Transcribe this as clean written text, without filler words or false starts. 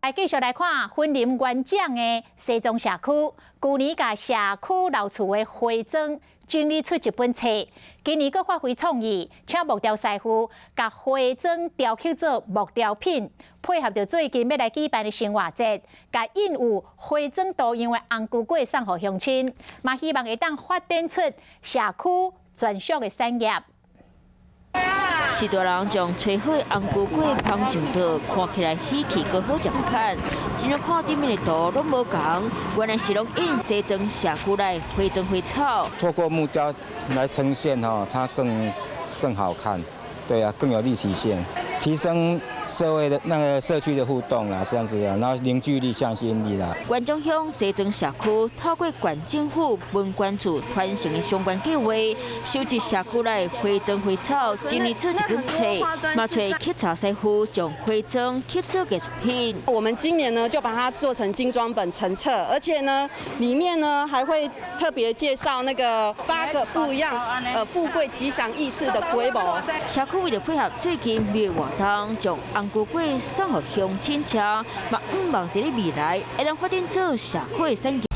來繼續來看雲林元長的西莊社區，舊年共社區老厝的花磚整理出一本冊，今年閣發揮創意，請木雕師傅共花磚雕刻做木雕品，配合著最近欲來舉辦的生活節，共印有花磚圖樣的紅龜粿送予鄉親，嘛希望會當發展出社區專屬的產業。序大人將炊好的紅龜粿捧上桌，看起來喜氣閣好食款。怎樣看頂面的圖攏無仝，原來是攏印西莊社區內花磚花草。透過木雕來呈現，吼，它更好看，對啊，更有立體性，提升社會的那個社區的互動啦，這樣子啊，然後凝聚力、向心力啦。元長鄉西莊社區透過縣政府文管處傳承的相關計劃，收集社區內花磚花草，整理做一本冊，嘛揣刻茶師傅將花磚刻做藝術品。我們今年呢就把它做成精裝本成冊，而且呢裡面呢還會特別介紹那個八個不一樣，富貴吉祥意思的龜模。社區為著配合最近廟活動，將紅龜粿送予鄉親食，嘛向望佇咧未來會當發展做社區的產業。